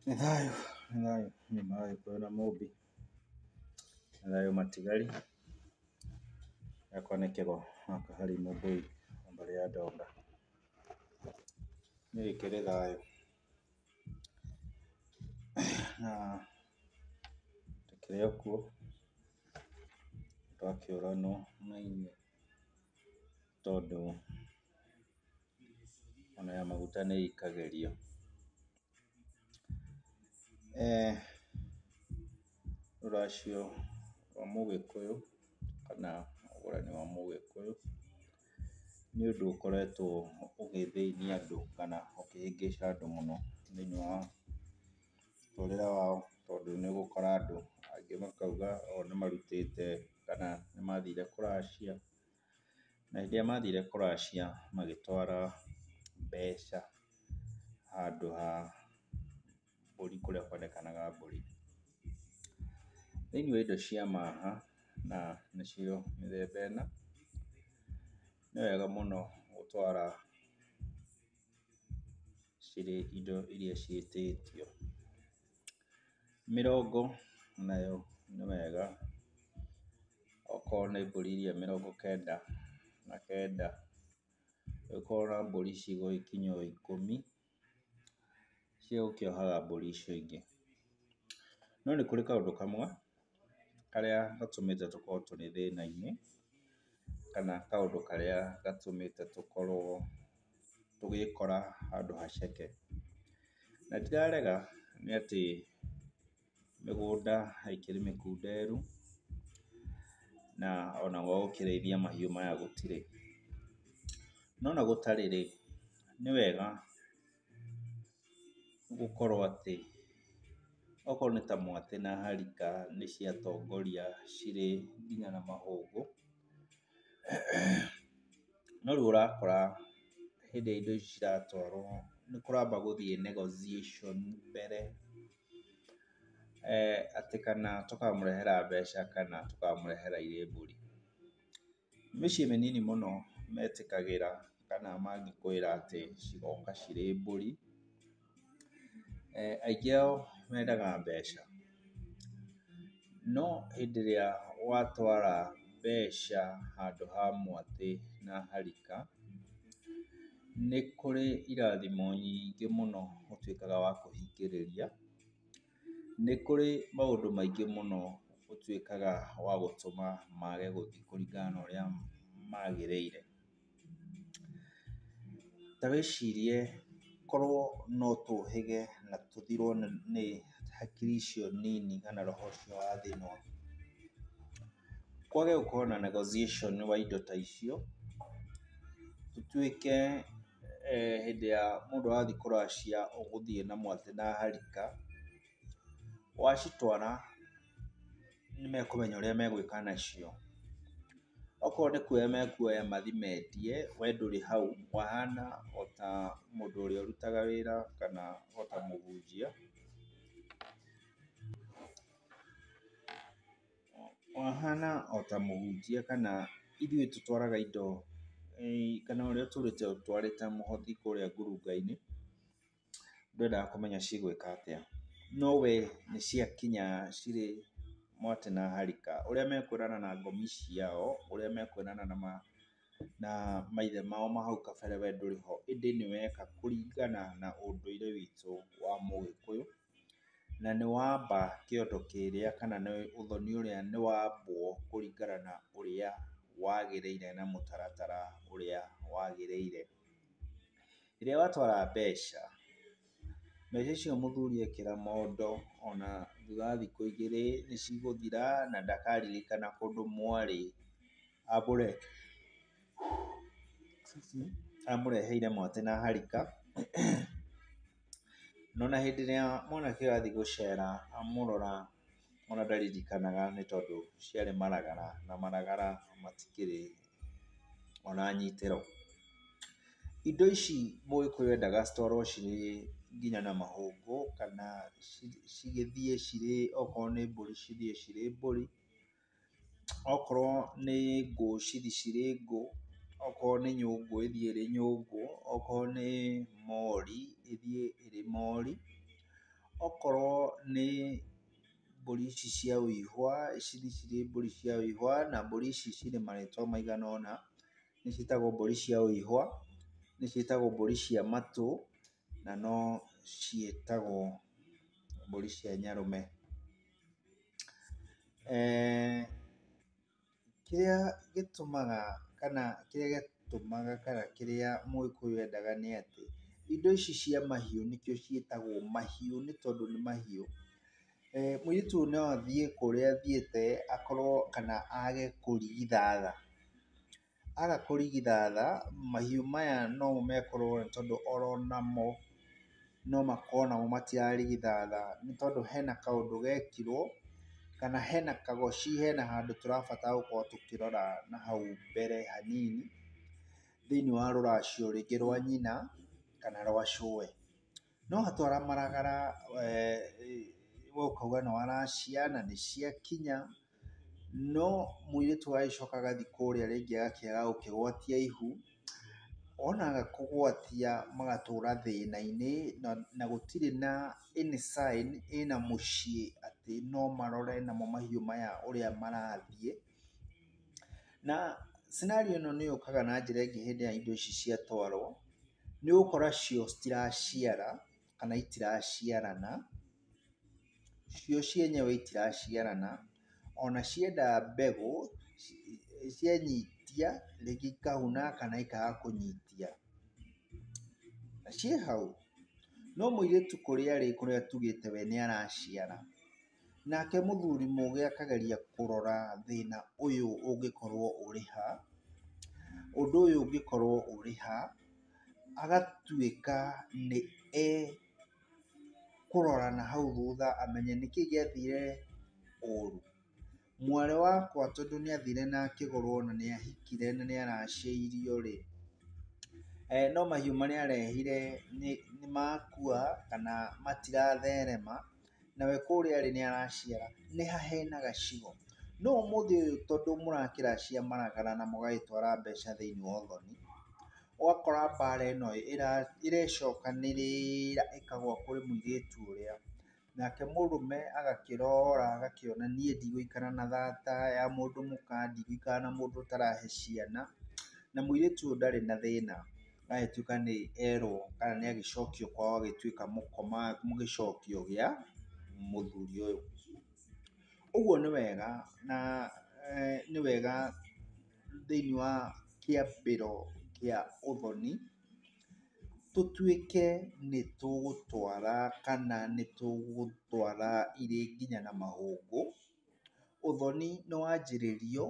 Nĩ thayũ, nĩ thayũ nyũmba ya Gĩkũyũ na Mũmbi, nĩ thayũ matigari, gakwa nĩ Kĩgo wa Kahari Mũmbũi wa mbarĩ ya Ndonda. Niĩ gĩkĩrĩ thayũ na tũkĩrĩ o kuo, twakĩũranwo na inyuĩ tondũ ona ya maguta nĩ ĩikagĩrio. Rũracio rwa mũgĩkũyũ kana ũgũrani wa mũgĩkũyũ nĩ ũndũ ũkoretwo ũgĩthĩnia andũ kana ũkĩhĩngĩca andũ mũno thĩiniĩ wa mũtũrĩre wao, tondũ nĩ ũgũkora andũ angĩ makauga o nĩmarutĩte kana nĩmathire kũracia, na hĩndĩ ĩrĩa mathire kũracia magĩtwara mbeca handũ ha mbũri kũrĩa kwendekanaga mbũri. Thĩiniĩ wa indo cia maha na nĩcio mĩthemba ĩna, nĩ wega mũno gũtwara cirĩ indo iria ciĩtĩtio. Mĩrongo nayo nĩ wega okorwo nĩ mbũri iria mĩrongo kenda na kenda, ũgĩkorwo na mbũri cigũgĩkinya o ikũmi cia gũkĩohaga mbũri icio ingĩ. No nĩ kũrĩ kaũndũ kamwe karĩa gatũmĩte tũkorwo tũrĩ thĩna-inĩ, kana kaũndũ karĩa gatũmĩte tũkorwo tũgĩkora handũ haceke. Na ndirarega nĩ atĩ mĩgũnda ĩkĩrĩ mĩkunderu na ona gwa gũkĩrĩithia mahiũ maya gũtirĩ. No ona gũtarĩ rĩ, nĩ wega gũkorwo atĩ okorwo nĩ ta mwatĩ na harika nĩ ciatongoria cirĩ nginya na mahũngũ. No rĩu ũrakora hĩndĩ ĩrĩa indo ici ciratwarwo nĩ kũramba gũthiĩ negotiation mbere, atĩ kana tũkamũrehera mbeca kana tũkamũrehera irĩ mbũri. Mĩciĩ mĩnini mũno metĩkagĩra kana mangĩkwĩra atĩ cigoka cirĩ mbũri. Aingĩ ao mendaga mbeca. No hĩndĩ ĩrĩa watwara mbeca handũ ha mwatĩ na harika, nĩ kũrĩ irathimo nyingĩ mũno ũtuĩkaga wa kũhingĩrĩria. Nĩ kũrĩ maũndũ maingĩ mũno ũtuĩkaga wa gũtũma mage gũthiĩ kũringana na ũrĩa magĩrĩire. Ta wĩcirie korwo no tũhĩge na tũthirwo nĩ hakiri icio nini kana roho ũcio wa thĩna, kwage gũkorwo na negotiation wa indo ta icio, tũtuĩke hĩndĩ ya mũndũ arathiĩ kũracia ũgũthiĩ na mwatĩ na harika, wacitwara nĩmekũmenya ũrĩa megwĩka nacio. Okorwo nĩ kuoya mekuoya mathiĩ mendie, we ndũrĩ hau, wahana o ta mũndũ ũrĩa ũrutaga wĩra kana o ta mũhunjia. Wahana o ta mũhunjia kana ithuĩ tũtwaraga indo kana ũrĩa ũtũrĩte ũtwarĩte mũhothi kũrĩa ngurunga-inĩ, ndwendaga kũmenya cigwĩka atĩa. No we nĩ ciakinya cirĩ mwatĩ na harika, ũrĩa mekwĩrana na ngomi ciao, ũrĩa mekwĩrana na maithe mao ma hau kabere we ndũrĩ ho, ĩndĩ nĩ weka kũringana na ũndũire witũ wa mũgĩkũyũ, na nĩ wamba kĩondo kĩrĩa kana nĩ ũthoni ũrĩa nĩ wambwo kũringana na ũrĩa wagĩrĩire na mũtaratara ũrĩa wagĩrĩire. Rĩrĩa watwara mbeca, mbeca icio mũthuri ekĩra mondo ona thutha wa thikũ igĩrĩ nĩ cigũthira na ndakaririkana kũndũ mwarĩ amũreheire mwatĩ na harika. Na ona hĩndĩ ĩrĩa mwanake ũyũ athiĩ gũcera amũrora ona ndaririkanaga nĩ tondũ ciarĩ maragara na maragara matikĩrĩ ona nyitĩro. Indo ici mũgĩkũyũ endaga citwarwo cirĩ nginya na mahũngũ kana cigĩthiĩ cirĩ okorwo nĩ mbũri cithiĩ cirĩ mbũri, okorwo nĩ ngũ cithiĩ cirĩ ngũ, okorwo nĩ nyũngũ ĩthiĩ ĩrĩ nyũngũ, okorwo nĩ mori ĩthiĩ ĩrĩ mori. Okorwo nĩ mbũri ici cia wĩihwa, ici nĩ cirĩ mbũri cia wĩihwa na mbũri ici cirĩ marĩtwa maigana ũna. Nĩ ciĩtagwo mbũri cia wĩihwa, nĩ ciĩtagwo mbũri cia matũ, na no ciĩtagwo mbũri cia nyarũme. Kĩrĩa gĩtũmaga kana kĩrĩa gĩatũmaga kana kĩrĩa mũgĩkũyũ endaga nĩ atĩ, indo ici cia mahiũ nĩkĩo ciĩtagwo mahiũ nĩ tondũ nĩ mahiũ. Mũirĩtu ũyũ no athiĩ kũrĩa athiĩte akorwo kana age kũrigithatha. Aga kũrigithatha, mahiũ maya no mo mekorwo nĩ tondũ oro namo no makorwo namo matirarigithatha nĩ tondũ hena kaũndũ gekirwo, kana hena kagoci, hena handũ tũrabatara gũkorwo tũkĩrora nahau mbere hanini, thĩiniĩ wa rũracio rĩngĩ rwa nyina kana rwa cũwe. No atwara maragara we ũkauga nĩ waracia na nĩ ciakinya, no mũirĩtu agagĩcoka agathiĩ kũrĩa rĩngĩ agakĩaga gũkĩgwatia ihu. Wona aga kũgwatia magatũra thĩna-inĩ na gũtirĩ na any sign ĩna mũciĩ atĩ no marore namo mahiũ maya ũrĩa marathiĩ. Na scenario ĩno nĩ yũkaga na njĩra ĩngĩ hĩndĩ ĩrĩa indo ici ciatwarwo, nĩ ũgũkora cio citiraciara kana itiraciarana, cio cienyewe itiraciarana, ona cienda mbegũ cianyitia rĩngĩ ikahuna kana ikaga kũnyitia, na ciĩ hau. No mũirĩtu kũrĩa arĩ kũrĩa tugĩte we nĩ araciara, nake mũthuri mũgĩ akageria kũrora thĩna ũyũ ũngĩkorwo ũrĩ ha, ũndũ ũyũ ũngĩkorwo ũrĩ ha, agatuĩka nĩ ekũrora nahau thutha amenye nĩkĩ gĩathire ũru. Mwarĩ wakwa tondũ nĩ athire na akĩgũrwo na nĩ ahikire na nĩ aracirio rĩ, no mahiũ marĩa arehire nĩ makua kana matiratherema, nawe kũrĩa arĩ nĩ araciara, nĩha hena gacigo. No ũmũthĩ ũyũ tondũ mũrakĩracia maragara na mũgagĩtwara mbeca thĩiniĩ wa ũthoni, ũgakora mbara ĩno ĩrecokanĩrĩra ĩkagũa kũrĩ mũirĩtu ũrĩa. Nake mũrũme agakĩrora agakĩona niĩ ndigũikara na thata ya mũndũ mũka, ndigũikara na mũndũ ũtarahe ciana, na mũirĩtu ũyũ ndarĩ na thĩna, agagĩtuĩka nĩ erwo kana nĩ agĩcokio kwao agĩtuĩka mũkoma mũgĩcokio gĩa mũthuri ũyũ. Ũguo nĩ wega na nĩ wega thĩiniĩ wa kĩambĩro kĩa ũthoni, tũtuĩke nĩ tũgũtwara kana nĩ tũgũtwara irĩ nginya na mahũngũ. Ũthoni nĩ wanjĩrĩrio,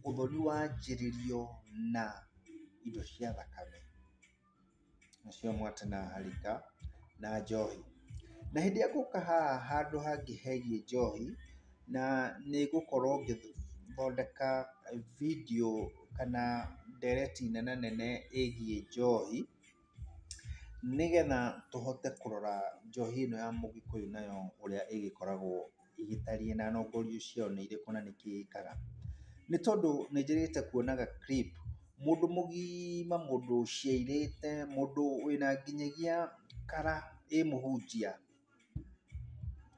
ũthoni wanjĩrĩrio na indo cia thakame, nĩcio mwatĩ na harika na njohi. Na hĩndĩ ĩrĩa ngũka haha handũ hangĩ hegiĩ njohi, na nĩ ngũkorwo ngĩthondeka video kana ndereti nenanene ĩgiĩ njohi, nĩgetha tũhote kũrora njohi ĩno ya mũgĩkũyũ nayo ũrĩa ĩgĩkoragwo ĩgĩtariĩ na nongorio ciayo nĩ irĩkũ na nĩkĩ ĩkaga. Nĩ tondũ nĩ njĩrĩgĩte kuonaga clip mũndũ mũgima, mũndũ ũciarĩte, mũndũ wĩna nginyagia kara ĩ mũhunjia,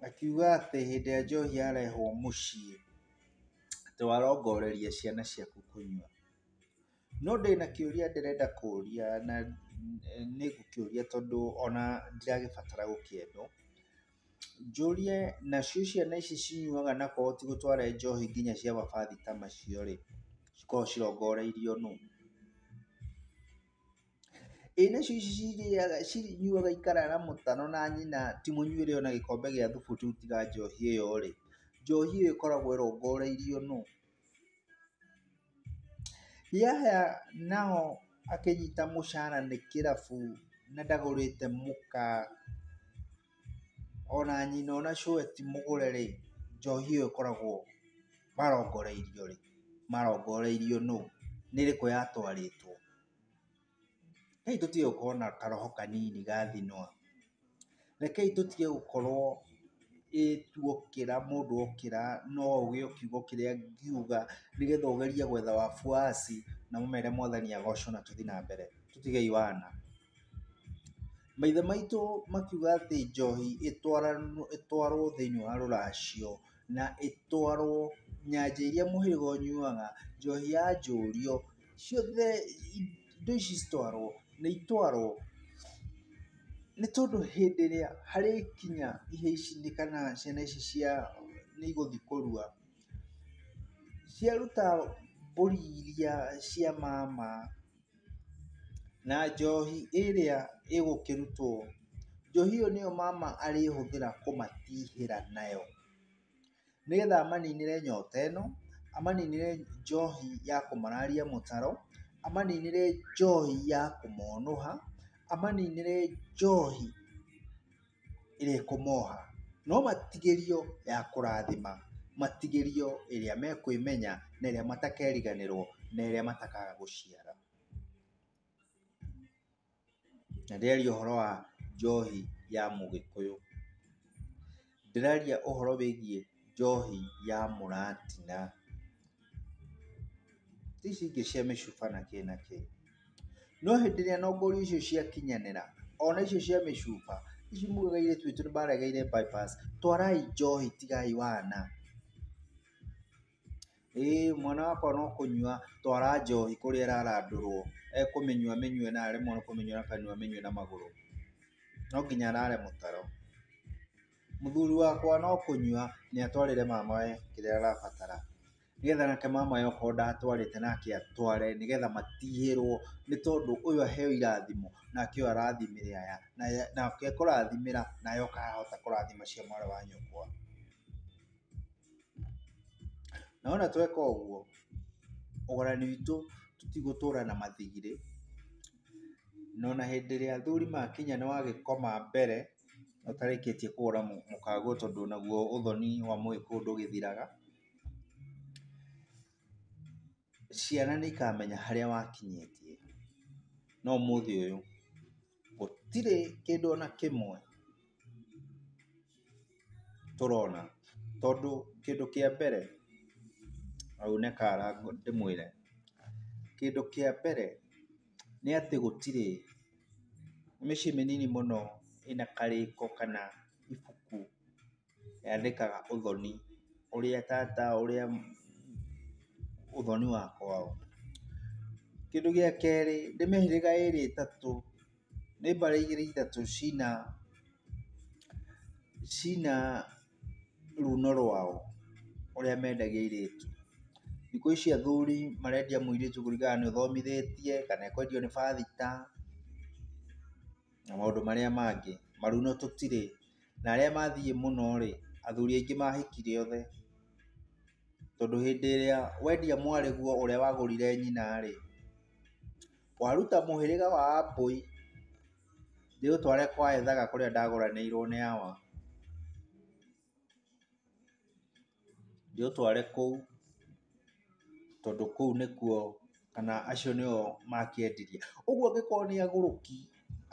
akiuga atĩ hĩndĩ ĩrĩa njohi yarehwo mũciĩ, atĩ warongoreria ciana ciaku kũnyua. No ndĩna kĩũria ndĩrenda kũria na nĩ ngũkĩũria tondũ ona ndiragĩbatara gũkĩendwo. Njũrie nacio ciana ici cinyuaga na kwao ti gũtware njohi nginya cia mabathi ta macio rĩ, cikoragwo cirongoreirio nũ? Ĩ nacio ici cirĩaga cinyuaga ikarara mũtaro na nyina ti mũnyuĩre ona gĩkombe gĩa thubu rĩu tiga njohi ĩyo rĩ, njohi ĩyo ĩkoragwo ĩrongoreirio nũ? Yahya nao akĩnyita mũcara nĩ kĩrabu na ndagũrĩte mũka, ona nyina ona cũwe ti mũgũre rĩ, njohi ĩyo ĩkoragwo marongoreirio rĩ, marongoreirio nũ? Nĩ ĩrĩkũ yatwarĩtwo? Rekei tũtige gũkorwo na karoho kanini ga thinwa. Rekei tũtige gũkorwo ĩ tuokĩra mũndũ okĩra no auge o kiugo kĩrĩa angiuga nĩgetha ũgerie gwetha wafuasi na mũmere mwathani agocwo na tũthiĩ na mbere. Tũtigei wana. Maithe maitũ makiuga atĩ njohi ĩtwarwo thĩinĩ wa rũracio na ĩtwarwo nyanja iria mũhĩrĩga ũnyuaga, njohi ya njũrio, ciothe indo ici citwarwo, nĩ itwarwo nĩ tondũ hĩndĩ ĩrĩa harĩkinya ihĩĩ ici kana ciana ici cia nĩ igũthiĩ kũrua, ciaruta mbũri iria cia mama na njohi ĩrĩa ĩgũkĩrutwo, njohi ĩyo nĩyo mama arĩhũthĩra kũmatihĩra nayo, nĩgetha amaninĩre nyota ĩno, amaninĩre njohi ya kũmararia mũtaro, amaninĩre njohi ya kũmonũha, amaninĩre njohi ĩrĩa ĩkũmoha. No matigĩrio ya kũrathima, matigĩrio ĩrĩa mekwĩmenya na ĩrĩa matakeriganĩrwo na ĩrĩa matakaga gũciara. Na ndĩraria ũhoro wa njohi ya mũgĩkũyũ, ndĩraria ũhoro wĩgiĩ njohi ya mũratina, ti ici ingĩ cia mĩcuba na kĩ na kĩ. No hĩndĩ ĩrĩa nongorio icio ciakinyanĩra, ona icio cia mĩcuba, ici mugaga airĩtu aitũ nĩ maregeire bypass, twarai njohi tigai wana. Ĩĩ mwana wakwa no kũnyua, twara njohi kũrĩa ĩrarandũrwo, ekũmĩnyua amĩnyue na aremwo nĩ kũmĩnyua na kanua amĩnyue na magũrũ, no nginya arare mũtaro. Mũthuri wakwa no kũnyua, nĩ atwarĩre mamawe kĩrĩa arabatara, nĩgetha nake mamawe okorwo ndatwarĩte nake atware, nĩgetha matihĩrwo, nĩ tondũ ũyũ aheo irathimo nake ũyũ arathimĩre aya, nake ekũrathimĩra nawe ũkahota kũrathima cia mwarĩ wa nyũkwa. Na wona tweka ũguo, ũgũrani witũ tũtigũtũra na mathirĩ, na ona hĩndĩ ĩrĩa athuri makinya nĩ wagĩkoma mbere ũtarĩkĩtie kũgũra mũkaguo tondũ naguo ũthoni wa mũgĩkũyũ ndũgĩthiraga, ciana nĩ ikamenya harĩa wakinyĩtie. No ũmũthĩ ũyũ gũtirĩ kĩndũ ona kĩmwe tũrona, tondũ kĩndũ kĩa mbere, aune kara ndĩmwĩre, kĩndũ kĩa mbere nĩ atĩ gũtirĩ mĩciĩ mĩnini mũno ĩna karĩko kana ibuku yandĩkaga ũthoni ũrĩa tata ũrĩa ũthoni wa kwao. Kĩndũ gĩa kerĩ nĩ mĩhĩrĩga ĩrĩ ĩtatũ, nĩ mbarĩ igĩrĩ ithatũ cina runo rwao ũrĩa mendagia airĩtu. Thikũ ici athuri marendia mũirĩtu kũringana nĩ ũthomithĩtie kana ekwendio nĩ bathita na maũndũ marĩa mangĩ. Maruno tũtirĩ, na arĩa mathiĩ mũno rĩ, athuri aingĩ mahikire othe, tondũ hĩndĩ ĩrĩa wendia mwarĩguo ũrĩa wagũrire nyina rĩ, waruta mũhĩrĩga wa Ambũi ndĩũtware kwa Ethaga kũrĩa ndagũranĩirwo nĩ awa, ndĩũtware kũu tondũ kũu nĩkuo kana acio nĩo makĩendirie. Ũguo angĩkorwo nĩ agũrũki,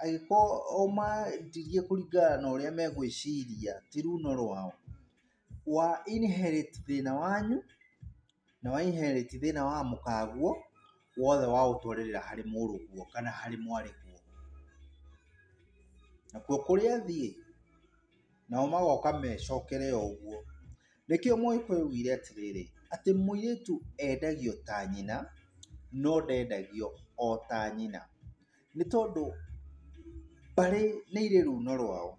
angĩkorwo o mendirie kũringana na ũrĩa megwĩciria ti runo rwao, wa inherit thĩna wanyu na wa inherit thĩna wa mũkaguo wothe waũtwarĩrĩra harĩ mũrũguo kana harĩ mwarĩguo. Nakuo kũrĩa athiĩ nao magoka mecokere o ũguo. Nĩkĩo mũgĩkũyũ augire atĩrĩrĩ, atĩ mũirĩtu endagio ta nyina no ndendagio o ta nyina, nĩ tondũ mbarĩ nĩ irĩ runo rwao,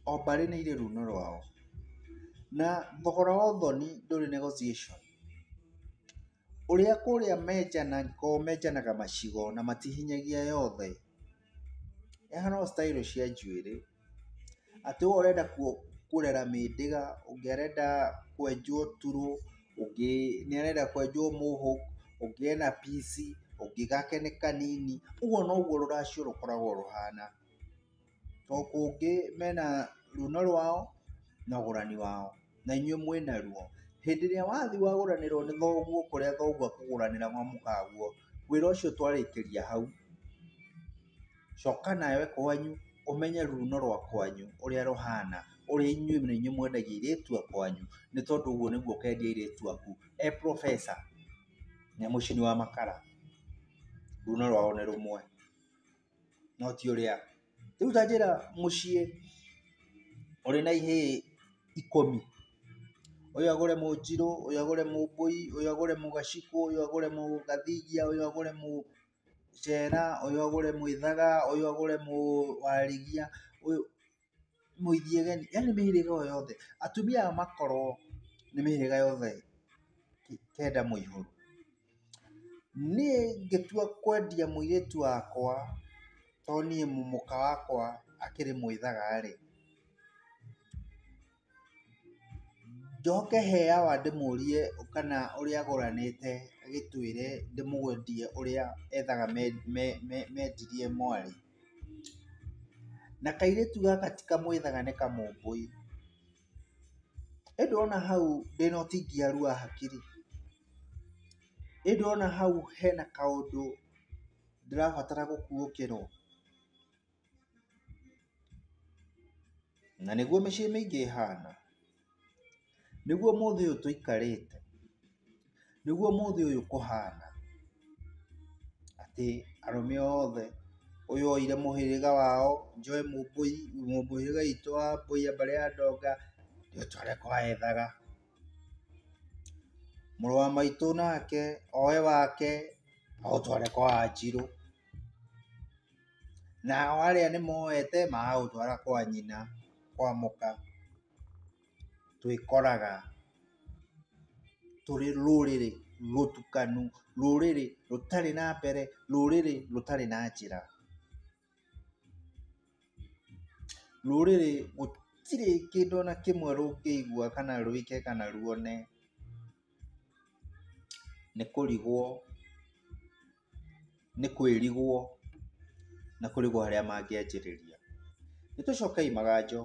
o mbarĩ nĩ irĩ runo rwao, na thogora wa ũthoni ndũrĩ negotiation. Ũrĩa kũrĩa menjana angĩkorwo menjanaga macigo na matihinyagia yothe, ĩhana o style cia njuĩrĩ, atĩ we ũrenda kũrera mĩndĩga, ũngĩ arenda kwenjwo turũ, ũngĩ nĩ arenda kwenjwo mohawk, ũngĩ ena pici, ũngĩ gake nĩ kanini, ũguo noguo rũracio rũkoragwo rũhana. To kũngĩ mena runo rwao na ũgũrani wao, na inyuĩ mwĩna ruo. Hĩndĩ ĩrĩa wathiĩ wagũranĩrwo nĩ thoguo kũrĩa thoguo akũgũranĩra kwa mũkaguo, wĩra ũcio twarĩkĩria hau, coka nawe kwanyu ũmenye runo rwa kwanyu ũrĩa rũhana, ũrĩa inyuĩ nĩ inyuĩ mwendagia airĩtu a kwanyu, nĩ tondũ ũguo nĩguo ũkendia airĩtu aku. E professor na mũcini wa makara, runo rwao nĩ rũmwe. No ti ũrĩa, rĩu ta njĩra mũciĩ ũrĩ na ihĩĩ 10, ũyũ agũre mũnjirũ, ũyũ agũre mũmbũi, ũyũ agũre mũgacikũ, ũyũ agũre mũgathigia, ũyũ agũre mũcera, ũyũ agũre mwĩthaga, ũyũ agũre mũwarigia, ũyũ mũithiegeni, yaani mĩhĩrĩga ĩyo yothe. Atumia aya makorwo nĩ mĩhĩrĩga yothe 9 mũihũru. Niĩ ngĩtua kwendia mũirĩtu wakwa, tondũ niĩ mũka wakwa akĩrĩ mwĩthaga rĩ, njoke he hawa ndĩmũrie kana ũrĩa agũranĩte agĩtwĩre ndĩmwendie ũrĩa ethaga mendirie mwarĩ. Na kairĩtu gaka ti kamwĩthaga nĩ kamũmbũi. Ĩ ndũrona hau ndĩna ũtingiaru wa hakiri? Ĩ ndũrona hau hena kaũndũ ndĩrabatara gũkuũkĩrwo? Na nĩguo mĩciĩ mĩingĩ ĩhana, nĩguo ũmũthĩ ũyũ tũikarĩte, nĩguo ũmũthĩ ũyũ kũhana, atĩ arũme othe, ũyũ oire mũhĩrĩga wao, njoe mũmbũi, mũhĩrĩga witũ wa mbũi a mbarĩ ya ndonga, ndĩũtware kwa ethaga. Mũrũ wa maitũ nake oe wake aũtware kwa wanjirũ. Nao arĩa nĩ moete magaũtwara kwa nyina, kwa mũka. Twĩkoraga tũrĩ rũrĩrĩ rũtukanu, rũrĩrĩ rũtarĩ na mbere, rũrĩrĩ rũtarĩ na njĩra. Rũrĩrĩ gũtirĩ kĩndũ ona kĩmwe rũngĩigua kana rwĩke kana ruone. Nĩ kũrigwo, nĩ kwĩrigwo na kũrigwo harĩa mangĩanjĩrĩria. Nĩ tũcokei maganjo,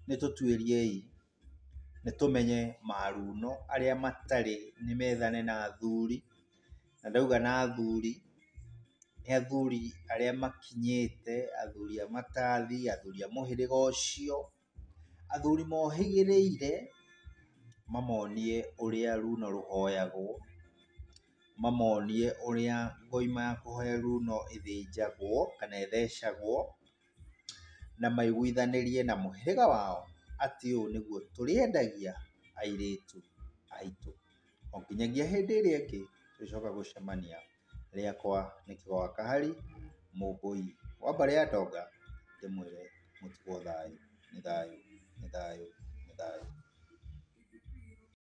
nĩ tũtuĩriei, nĩ tũmenye maruno arĩa matarĩ nĩ methane na athuri, na ndauga na athuri, nĩ athuri arĩa makinyĩte, athuri a matathi, athuri a mũhĩrĩga ũcio, athuri mohĩgĩrĩire, mamonie ũrĩa runo rũhoyagwo, mamonie ũrĩa ngoima ya kũhoya runo ĩthĩnjagwo kana ĩthecagwo, na maiguithanĩrie na mũhĩrĩga wao atĩ ũũ nĩguo tũrĩendagia airĩtu aitũ. O nginyagia hĩndĩ ĩrĩa ĩngĩ tũrĩcoka gũcemania, rĩakwa nĩ Kĩgo wa Kahari, Mũmbũi wa mbarĩ ya Ndonga, ndĩmwĩre mũtigwo thayũ, nĩ thayũ, nĩ thayũ, nĩ thayũ.